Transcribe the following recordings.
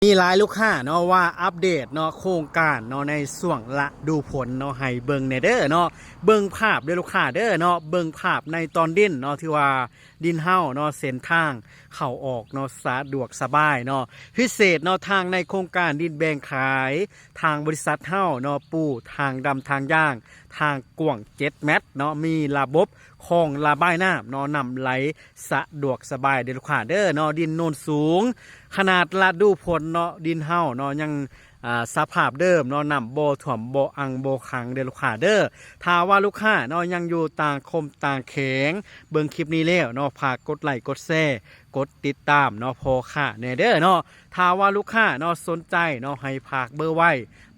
ມີຫຼາຍລູກຄ້າເນາະ ວ່າອັບເດດເນາະ ໂຄງການເນາະ ໃນຊ່ວງລະດູຝົນເນາະ ໃຫ້ເບິ່ງແດ່ເດີເນາະ. ເບິ່ງພາບເດີລູກຄ້າເດີເນາະ ເບິ່ງພາບໃນຕອນດິນເນາະ ຖືວ່າດິນເຮົາເນາະ ເສັ້ນທາງເຂົ້າອອກເນາະ ສະດວກສະບາຍເນາະ. ພິເສດເນາະ ທາງໃນໂຄງການດິນແບ່ງຂາຍ ທາງບໍລິສັດເຮົາເນາະ ປູທາງດຳທາງຢາງ ທາງກວ້າງເຈັດແມັດເນາະ ມີລະບົບ ຄອງລະບາຍນ້ຳເນາະ ນ້ຳໄຫຼສະດວກສະບາຍເດີລູກຄ້າເດີເນາະ. ດິນໂນນສູງ ຂະໜາດລະດູຝົນເນາະ ດິນເຮົາເນາະ ຍັງ ອ່າ ສະພາບເດີມເນາະ ນ້ຳບໍ່ຖ້ວມ ບໍ່ອັ່ງບໍ່ຂັງເດີລູກຄ້າເດີ. ຖ້າວ່າລູກຄ້າເນາະ ຍັງຢູ່ຕ່າງຄົມຕ່າງແຂວງ ເບິ່ງຄລິບນີ້ແລ້ວເນາະ ຝາກກົດໄລກົດແຊ ກົດຕິດຕາມເນາະ ພໍ່ຄ້າແດ່ເດີເນາະ. ຖ້າວ່າລູກຄ້າເນາະ ສົນໃຈເນາະ ໃຫ້ຝາກເບີໄວ້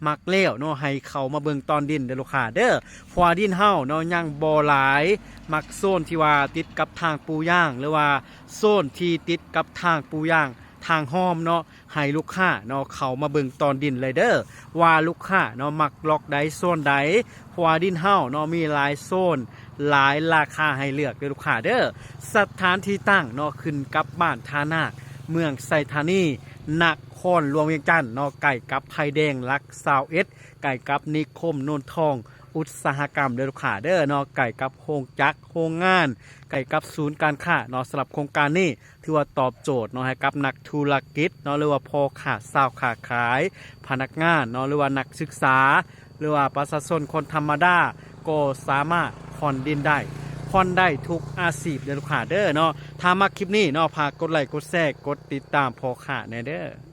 ມັກແລ້ວເນາະ ໃຫ້ເຂົ້າມາເບິ່ງຕອນດິນເດີລູກຄ້າເດີ. ເພາະວ່າດິນເຮົາເນາະ ຍັງບໍ່ຫຼາຍ ມັກໂຊນທີ່ວ່າຕິດກັບທາງປູຢາງ ຫຼືວ່າໂຊນທີ່ຕິດກັບທາງປູຢາງ ທາງຮ່ອມເນາະ ໃຫ້ລູກຄ້າເນາະ ເຂົ້າມາເບິ່ງຕອນດິນເລີຍເດີ ວ່າລູກຄ້າເນາະ ມັກລັອກໃດ ໂຊນໃດ. ເພາະວ່າດິນເຮົາເນາະ ມີຫຼາຍໂຊນ ຫຼາຍລາຄາໃຫ້ເລືອກເດີລູກຄ້າເດີ. ສະຖານທີ່ຕັ້ງເນາະ ຂຶ້ນກັບບ້ານທ່ານາກ ເມືອງໄຊທານີ ນະຄອນຫຼວງວຽງຈັນເນາະ ໃກ້ກັບໄຟແດງຫຼັກຊາວເອັດ ໃກ້ກັບນິຄົມໂນນທອງອຸດສາຫະກຳເດີລູກຄ້າເດີເນາະ ໃກ້ກັບໂຮງຈັກໂຮງງານ ໃກ້ກັບສູນການຄ້າເນາະ. ສຳລັບໂຄງການນີ້ ຖືວ່າຕອບໂຈດເນາະ ໃຫ້ກັບນັກທຸລະກິດເນາະ ຫຼືວ່າພໍ່ຄ້າຊາວຄ້າຂາຍ ພະນັກງານເນາະ ຫຼືວ່ານັກສຶກສາ ຫຼືວ່າປະຊາຊົນຄົນທຳມະດາ ກໍສາມາດຜ່ອນດິນໄດ້ ຜ່ອນໄດ້ທຸກອາຊີບເດີລູກຄ້າເດີເນາະ. ຖ້າມັກຄລິບນີ້ເນາະ ຝາກກົດໄລກົດແຊ ກົດຕິດຕາມພໍ່ຄ້າແດ່ເດີ.